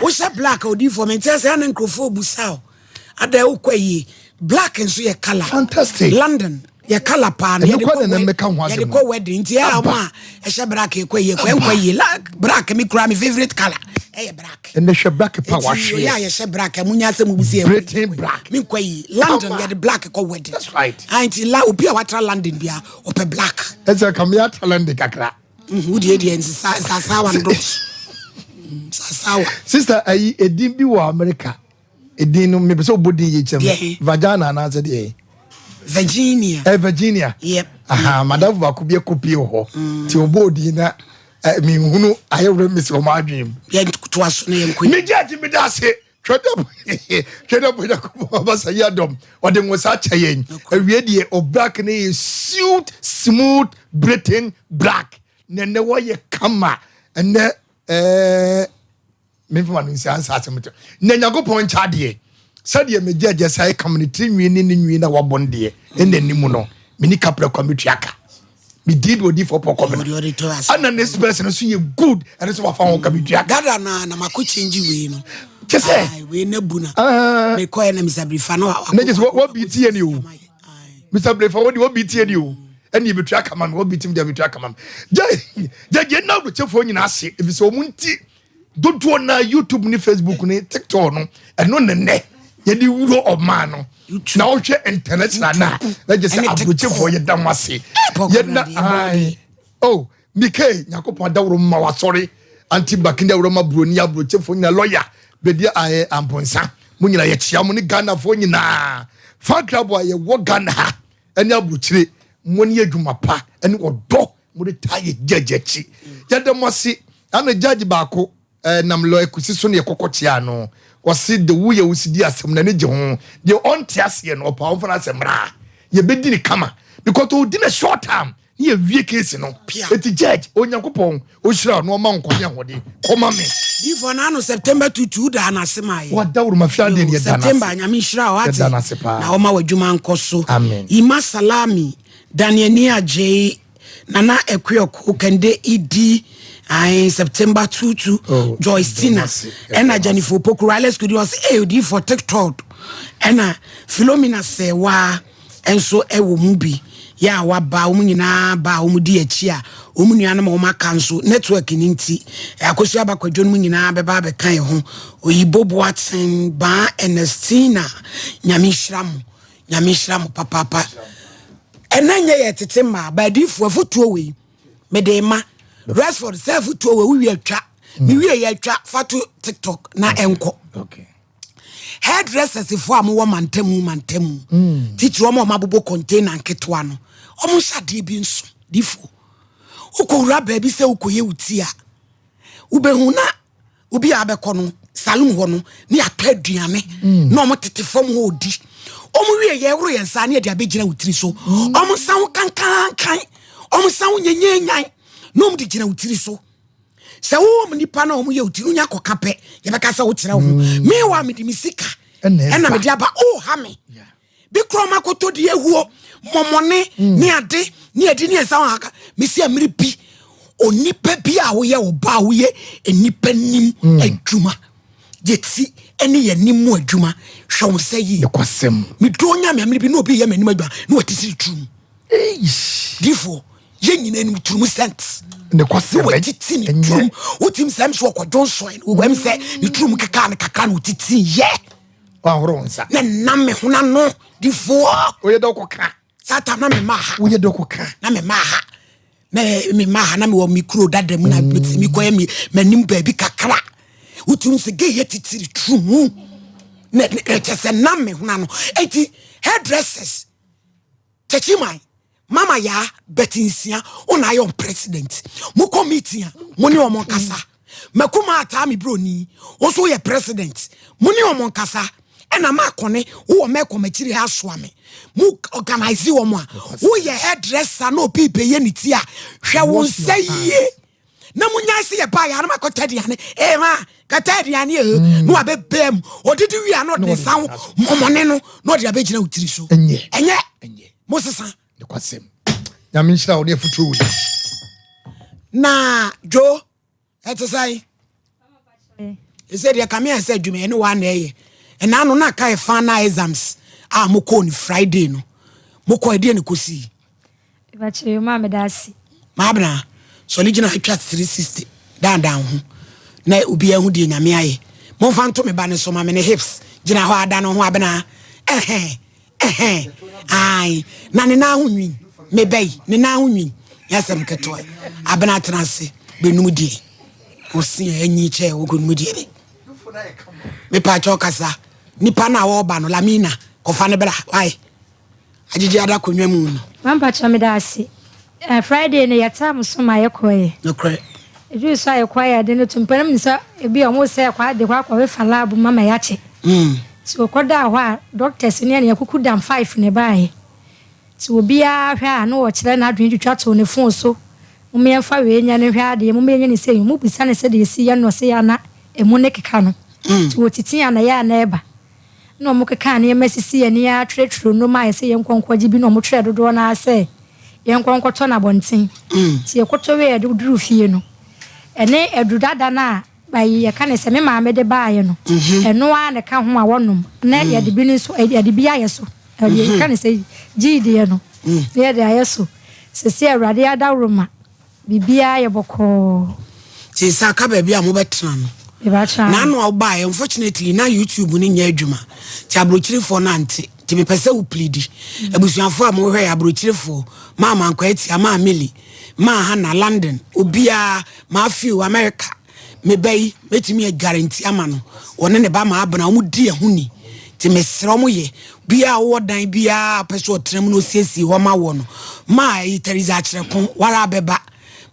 Wohyɛ black odiifoɔ mente ase ana nkurɔfoɔ busa o ada wokɔ yie. Black nso yɛ color. Fantastic. London yɛ color paa no. Ɛno kɔ na mɛka ho asɛm. Yɛde kɔ wedding nti ɛyɛ ɔmo a ɛhyɛ black ɛkɔ yie kɔ ɛnkɔ yie. Black mi kura mi favourite color ɛyɛ black. Ɛnɛ hwɛ black pa wahwɛ. Yɛ a yɛhyɛ black ɛmu nya asɛm mu si ɛkɔ. Britain black. Mi nkɔ yie. London yɛde black kɔ wedding. That's right. Ah, nti la obi a watra London bia ɔpɛ black. Ɛsɛ kàmi atra London kakra. Wo deɛ nsasawa no dɔɔso. Nsasawa. Sister, ayi edin bi wɔ America. Edin no mepɛ sɛ ɔbɔ din yɛ kyɛm. Vagina anaasɛ deɛ? Virginia. Virginia. Yep. Aha, madam baako bi akɔpie wɔ hɔ. Nti ɔbɔ odin na menhunu ayɛ werɛ mesi ɔmo adwene mu. Yɛn to aso na yɛn kɔ. Megye agye meda ase. Twɛdɛ bɔ Nyankopɔn abasa yi adɔm. Ɔde nwosa akyɛ yɛn. Awie deɛ o black ne yɛ suit smooth Britain black. Na ɛnɛ wɔyɛ kama. Ɛnɛ memfa no nsi ansa asɛm to. Na Nyankopɔn nkyɛ adeɛ. Sɛdeɛ megye agye sɛ ayɛ kama ne tiri nwi ne ne nwi na wabɔ no deɛ ɛna anim no meni kaprɛ kwa metua ka. Medi de odiifoɔ pɔ kɔmena. Ɔde to ase. Ɛna ne spɛs no so yɛ good ɛno so wafa ho ka metua ka. Dada na mako change wei no. Kyɛ sɛ. Aye, wei na bu na. Ah. Mekɔɛ na Mr. Brifa no. Na kyɛ sɛ wɔbi tie ni o. Mr. Brifa wɔde wɔbi tie ni o. Ɛne yɛbɛtua kama no wɔbi tim deɛ yɛbɛtua kama no. Gye gye gye na aburokyɛfoɔ nyinaa ase ɛfiri sɛ wɔn nti dodoɔ na YouTube ne Facebook ne TikTok no ɛno ne nnɛ yɛde wuro ɔman no. Na wohwɛ international na na gye sɛ aburokyɛfoɔ yɛda mo ase. Yɛda ae. Oh, Mike Nyankopɔn adaworo ma wasɔre. Anti Bakindi awuro ma buroni aburokyɛfoɔ nyinaa lawyer bɛdi ayɛ amponsa. Mo nyinaa yɛkyia mo ne Ghanafoɔ nyinaa. Fan club a yɛwɔ Ghana ha ɛne aburokyire mo ne adwuma pa ɛne ɔdɔ mo de taa yɛ judge akyi. Yɛda mo ase. Ana judge baako nam lɔ ekusi so ne yɛkɔkɔ kyia no. Ɔse de wo yɛ wosi di asɛm n'ani gye ho. Deɛ ɔnte aseɛ no ɔpa ɔmfa no asɛm mmra. Yɛbɛdi ne kama because ɔdi ne short time ne yɛwie case no. Eti judge Onyankopɔn ɔhyira no ɔma nkwa ne ahoɔden kɔma me. Before na ano September 22 da na ase ma yɛ. Wada wuro ma fia de ne yɛda n'ase. September nyame nhyira wo ate. Yɛda n'ase paa. Na ɔma w'adwuma nkɔ so. Amen. Ima Salami, Daniel Ni Ajay, Nana Ekuoko, Kende Idi, ayi September 22, Oh, Joyce Tina, yɛda n'ase, ɛna yɛda Jennifer Opoku, Riley Studio ɔsɛ eh odi for TikTok. Ɛna Philomena Sewa nso ɛwɔ mu bi. Yɛ a waba wɔn nyinaa ba a wɔn di akyi a wɔn nuanom a wɔn aka nso network ne nti Akosua Abakwadwo no mu nyinaa bɛba abɛka yɛn ho. Oyibo Boaten Baa Ernestina, nyame nhyira mo, nyame nhyira mo papaapa. Ɛnɛ nyɛ yɛ tete mmaa baadifoɔ afotuo wei mede ma Rexford sɛ afotuo wei wowie atwa mewie yɛ atwa fa to TikTok na ɛnkɔ. Okay. Hairdressers foɔ a mowɔ mantamu mantamu titiri wɔn a wɔabobɔ container nketewa no, wɔn nhyɛ adeɛ bi nso difoɔ. Wokɔwura baabi sɛ wokɔyɛ wo ti a wobɛhu na obi a abɛkɔ no saloon hɔ no ne atɔ aduane na wɔn tete fam hɔ odi. Wɔn wie yɛ ɛworo yɛn nsa ne yɛde abɛgyina wo tiri so. Wɔn nsa ho kankankan, wɔn nsa ho nyanyanyan na wɔn de gyina wo tiri so. Sɛ wowɔ mu nipa na wɔn yɛ wo ti no nya kɔka pɛ yɛbɛka sɛ wokyerɛ wo ho. Meanwhile mede me sika ɛna ɛna ɛba. Mede aba o ha me bi korɔ ma kɔtɔ di ehuo mɔmɔne ne ade ne adi ne nsa wɔn aka mesi amiri bi onipa bi a woyɛ ɔba a woyɛ nipa nim adwuma yɛti ɛne yɛ nim mu adwuma hwɛ wo nsa yie. Nokwasɛm. Meduro nyame amiri bi na obi yɛ m'anim adwuma na watitiri turum. Eish. Difoɔ yɛn nyinaa anim turum scent Nokwasɛm. na watiti ne Ɛnyɛ. turum wotim sɛ ɛm sɛ ɔkɔdwo nsɔe no wɔm sɛ ne turum keka ne kakra na otiti yɛ. Wahoro wo nsa. Na nam me ho n'ano difoɔ. Woyɛ dɛ wokɔka. Saa tam na me ma ha. Woyɛ dɛ wokɔka. Na me ma ha na me ma ha na mewɔ me kuro dada mu na metumi kɔyɛ me m'anim baabi kakra wotum sɛ gay yɛ titiri turum na ɛkyɛ sɛ nam me ho n'ano. Eti hairdressers kyɛkyiman mama yaa bɛti nsia wona ayɛ ɔn president mokɔ meeting a mo ne ɔmo nkasa makuma ataa me broni wo nso woyɛ president mo ne ɔmo nkasa ɛna ma akɔne wowɔ mɛkɔm akyiri ha asoa me mo organise wɔ mo a woyɛ hairdresser na obi bɛyɛ ne ti a hwɛ wo nsa yie na munyae sɛ yɛbaa yɛ anam akɔtɔ aduane ɛma kɔtɔ aduane ɛ na wabɛbɛɛ mu ɔdidi wie a na ɔde ne nsa ho mɔmɔne no na ɔde abɛgyina wo tiri so. Ɛnyɛ. Ɛnyɛ. Ɛnyɛ. Mo sesa. Nokwasɛm. Nyame nhyira wo ne afotuo wei. Na jo Ɛte sɛn? Ɛsɛ deɛ kame ayɛ sɛ adwuma ɛne waa na ɛyɛ. Ɛna ano na aka yɛ final exams a mokɔɔ no Friday no. Mokɔ ɛdeɛ ne kɔsii? Mepakyɛ maa meda ase. Maabena, sɔre gyina atwa 360 dandan ho na obiara hu deɛ Nyame ayɛ. Momfa nto me ba no so ma me ne hips gyina hɔ ada no ho abena. Ɛhɛn. Ɛhɛn, ae, na ne nan ho nwi, me ba yi, ne nan ho nwi, nyɛ asɛm ketewa. Abena atena ase, bɛnum deɛ. Ɔse a anyi kyɛ wɔkɔnum deɛ bɛ. Mepa kyɛw kasa, nipa no a wɔreba no, Lamina, kɔfa no bra, wae. Agyegye ada konwa mu no. Mampa kyɛw meda ase. Eh, Friday no yɛtaa mo so ma yɛkɔeɛ. Nokorɛ. Ɛduru so a yɛkɔeɛ a yɛde no to mpa no mu sɛ ebi a wɔn sɛ yɛkɔ ade kɔ akɔwefa lab mu ama yɛakyɛ. Nti wɔkɔdaa hɔ a doctors ne ɛne akuku dam five na ɛbaeɛ. Nti obiara hwɛ a na ɔkyerɛ n'adwene twitwa too ne phone so. Mom yɛmfa wei nyɛ no nhwɛ adeɛ, mom yɛnyɛ no sei. Wɔn bisa no sɛdeɛ ɛsi yɛ no ɔse yɛ a na ɛmu ne keka no. Nti wɔtiti a na ɛyɛ a na ɛba. Nna wɔkekaa nneɛma sisii ani ara twerɛtwerɛɛ nnuro maa yɛn sɛ yɛnkɔ nkɔgye bi na wɔtwerɛɛ dodoɔ no ara sɛ yɛnkɔ nkɔtɔ no abɔnten. Nti yɛkɔtɔ wieeɛ de duruu fie no, ɛne aduru dada no a ayi yɛka no sɛ me maame de baeɛ no, ɛno ara na ɛka ho a wɔnom na yɛde bi no nso yɛde bi ayɛ so. Ɛdeɛ yɛka no sɛ gyii deɛ no na yɛde ayɛ so. Seesei Awurade adaworoma Biribiara yɛ bɔkɔɔ. Nti sɛ aka baabi a mobɛtena no. N'ano a wobaeɛ unfortunately na YouTube no nyɛ adwuma nti aburokyirefoɔ no ante nti mepɛ sɛ wo pleadi mm. abusuafoɔ a mohwɛ yɛ aburokyirefoɔ maa Mankwa Atia maa Millie maa Hannah London obiara maa Few America me ba yi mɛtumi aguarantee ama no wɔne ne ba maa abena wɔn di ɛho ni nti mesrɛ wɔn yɛ biara wowɔ dan biara pɛ sɛ ɔtena mu na ɔsiesie hɔ ma wɔ no ma ɛyi Teresa Akyerɛko wara abɛba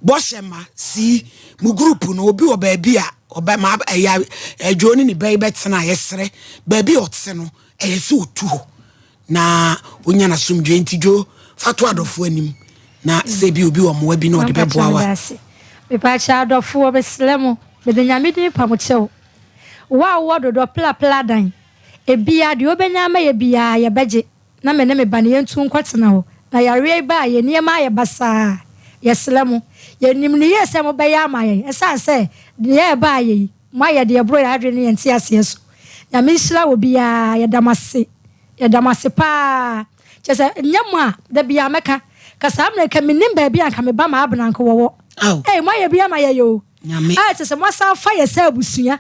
bɔhyɛ ma sii mo group no obi wɔ baabi a ɔbɛ ma ɛyɛ adwo ne ne ba yi bɛtena yɛsrɛ baabi a ɔte no ɛyɛ sɛ ɔtu hɔ na onya n'asomdwoe nti dwo fa to adɔfoɔ anim na sɛ bi obi wɔ mmoa bi na ɔde bɛboa wa. Mepaakyɛ adɔfoɔ mesrɛ mo mede nyame din pa mo kyɛw wo a wowɔ dodɔ plapla dan ebia deɛ wobɛnya ama yɛ biaa yɛbɛgye na me ne me ba no yɛntu nkɔtena hɔ na yareɛ yi baa yɛ nneɛma ayɛ basaa yɛsrɛ mo yɛnim no yie sɛ mobɛyɛ ama yɛn ɛsiane sɛ deɛ ɛbaa yɛ yi Moayɛ deɛ ɛboro yɛn adwene ne yɛn nteaseɛ so. Nyame nhyira obiara. Yɛda mo ase. Yɛda mo ase paa. Kyerɛ sɛ, nyɛ mo a, da biara mɛka. Ka saa mmerɛ nka mennim baabi a nka me ba Maabena nka wɔwɔ. Ei, moayɛ bi ama yɛn o. Nyame. A kyerɛ sɛ moasan afa yɛn sɛ abusua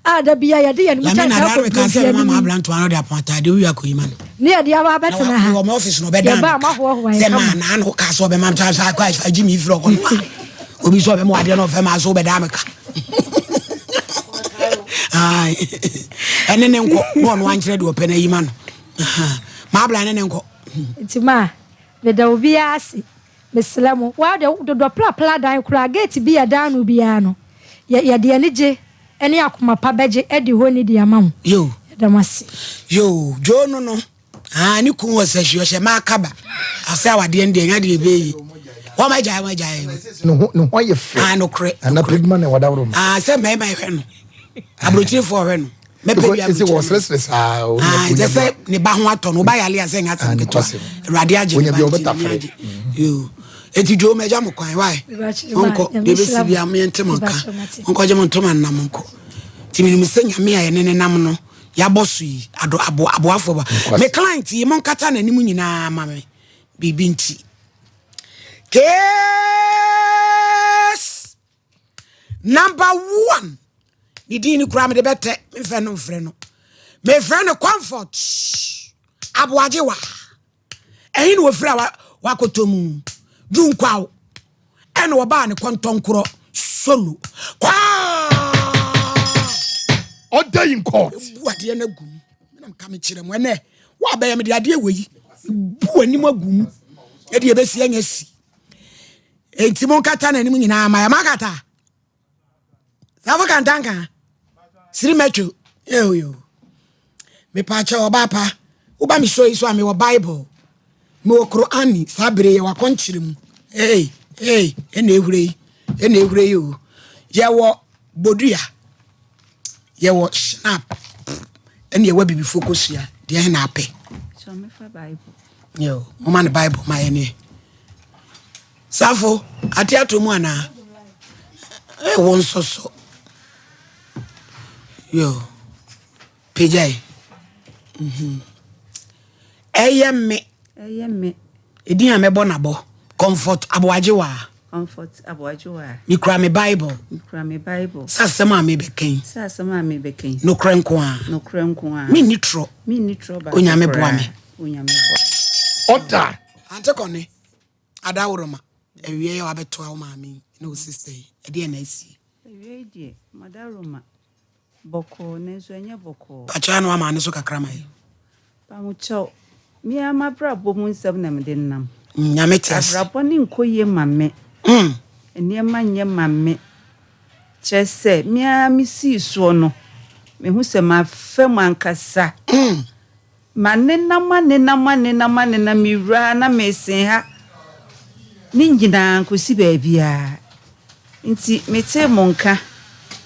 a da biara yɛde yɛn mu kyɛnse akɔ mprempren anim yi. Ne yɛde aba abɛtena ha. Yɛba a moahoahoa yɛn kama. Obi sɛ ɔbɛma wadeɛ na ɔfɛ ma so wobɛdaa me ka. Ɛne ne nkɔ na ɔno ankyerɛ deɛ ɔpɛ no ayi ma no. Maabla ne ne nkɔ. Nti ma meda obiara ase. Mesrɛ mo, wa deɛ dodɔ prapra dan koraa, gate bi a ɛda ano biara no, yɛ yɛde anigye ne akoma pa bɛgye adi hɔ ni de ama mo. Yoo. Yɛda mo ase. Yoo, Joe no no, ah, ne kun wɔ sahwi, ɔhyɛ maa kaba. Ɔsɛ awadeɛ no deɛ, ɛnya deɛ ɛbɛyɛ yi. Wɔn agyae, wɔn agyae. Ne ho, ne ho ayɛ fɛ. Ah, nokorɛ. Ana pɛ bi ma ne wadaworo mu. Ah, sɛ mmarima ɛhwɛ no. Aburokyirefoɔ hwɛ no. Mɛpɛ bi aburokyire. Wɔsrɛsrɛ saa. Ah, ɛsɛ sɛ ne ba ho atɔ no, ɔba yale asɛ nyɛ asɛm ketewa. Awurade agye ne ba nti n'ani agye. Yoo. Eti dwo mɛgya mo kwan wae. Monkɔ, deɛ ɛbɛsi bia moyɛnte mo nka. Monkɔgye mo ntoma nna monkɔ. Nti menim sɛ Nyame a yɛne ne nam no yɛabɔ so yi, ado abo aboafoɔ ba. Me client yi monkata n'anim nyinaa ma me biribi nti. Case number one. Ne din no koraa mede bɛtɛ memfɛ no mfrɛ no. Mefrɛ no Comfort Aboagyewa. Ɛhe na wɔfiri a wakɔtɔ mu? Dunkwaw. Ɛna wɔbaa ne kɔntɔnkorɔ solo. Kwaa! Order in court. Bu adeɛ no agu mu. Menam ka mekyerɛ mu ɛnɛ. Woabɛyɛ mede adeɛ wɔ yi. Bu anim agu mu. Ɛde ɛbɛsi anya si. Enti monkata n'anim nyinaa ma yɛ makata. Safo kantanka. Siri mɛtwo. Yo yo. Mepaakyɛ ɔbaa pa. Woba me show yi so a mewɔ Bible. Mewɔ Korani saa bere yɛ wakɔnkyere mu. Hey, hey, ɛna ehure yi. Ɛna ehure yi o. Yɛwɔ bodua. Yɛwɔ snap. Ɛna yɛwɔ abibifo kosua. Deɛ na apɛ. So mefa Bible. Yo, moma ne Bible ma yɛ ne. Safo, ate ato mu anaa? Ee, wo nso so. Yo. Pagyae. Mhm. Ɛyɛ me. Ɛyɛ me. Edin a mɛbɔ nabɔ. Comfort Aboagyewaa. Comfort Aboagyewaa. Mekura me Bible. Mekura me Bible. Sɛ asɛm a mebɛka yi. Sɛ asɛm a mebɛka yi. Nokorɛ nko ara. Nokorɛ nko ara. Menni torɔ. Menni torɔ baako Onyame boa me. Onyame boa. Ɔda. Ante Kɔne, Adaworoma, awia yi a wabɛtoa wo maame yi ne wo sister yi, ɛdeɛn na asie? Awia yi deɛ, Madaworoma, Bɔkɔɔ, nanso ɛnyɛ bɔkɔɔ. Pakyɛ ano ama ne so kakra ma yɛ. Pamokyɛw, me ara m'abrabɔ mu nsɛm na mede nam. Nyame te ase. Abrabɔ no nkɔ yie ma me. Nneɛma nyɛ ma me. Kyerɛ sɛ, me ara mesii soɔ no, mehu sɛ mafa mu ankasa. Manenam anenam anenam anenam, mewura ha na mesen ha, ne nyinaa nkɔsi baabiara. Nti metee mo nka.